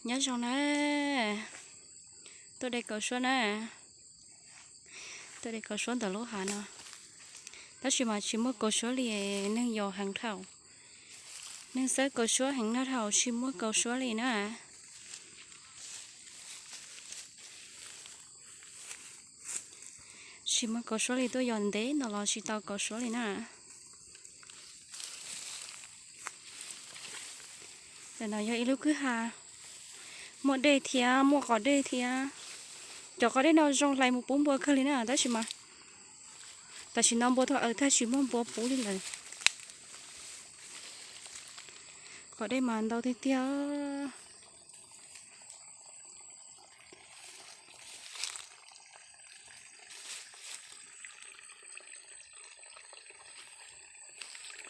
Nyob zoo na, tuaj de kaus suab na, tuaj de kaus suab ntawm lub hav no, tab sis mas tsis muaj kaus suab li, neeg yos heev dhau, neeg xawb kaus suab heev no dhau tsis muaj kaus suab li na. Tsis muaj kaus suab li, tuaj yos ntev no los tsis tau kaus suab li na. Ntawm no yog ib lub kwj ha muaj dej thiab muaj qos dej thiab. Cov qos dej no zoo hlais mus pub npua kawg li na, tab sis mas tam sim no npua tau aws tag tsis muaj npua pub li lawm. Qos dej mas ntau tiag tiag.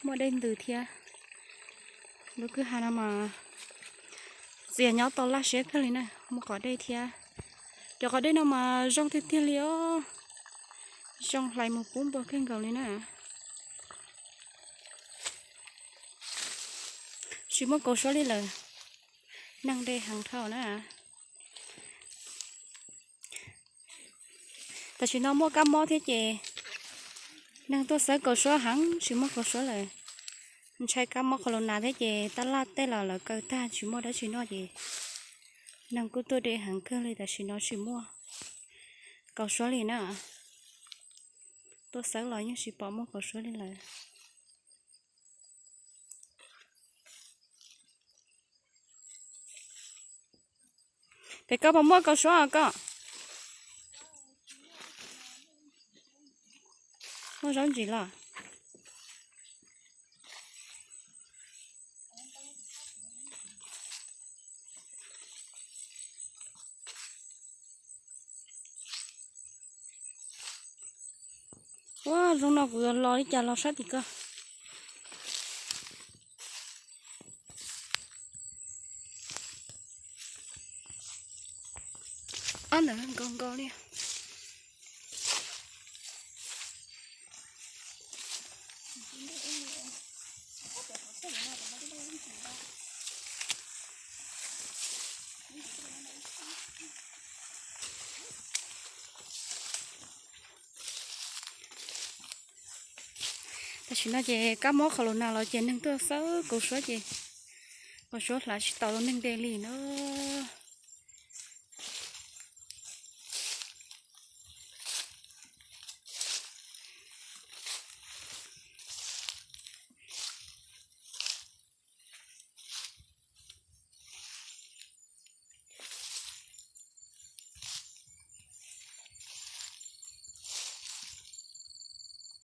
Muaj dej ntws thiab. Lub kwj ha no mas txias nyob tau laj siab kawg li na, muaj qos dej thiab. Cov qos dej no mas zoo tiag tiag li os, zoo hlais mus pub npua kawg nkaus li na. Tsis muaj kaus suab li lawm, neeg de heev dhau na. Tam sim no muaj kab mob thiab ces neeg tuaj xawb kaus suab heev tsis muaj kaus suab lawm. Ntshai kab mob qhov lus nas thiab ces tab laj tej los lawv kaw tag tsis muaj dab tsi noj ces neeg kuj tuaj de heev kawg li, tam sim no tsis muaj kaus suab li na. Tuaj xawb los yeej tsis pom muaj kaus suab li lawm. Pem koj puas muaj kaus suab koj? Muaj zaub ntsis los? Ua zoo no kuv yuav los li cas los sab tim koj. Ob ntawm nkaus nkaus li. Tam sim no ces kab mob qhov lus nas los ces neeg tuaj xawb kaus suab ces kaus suab hlais tsis tau rau neeg de li na.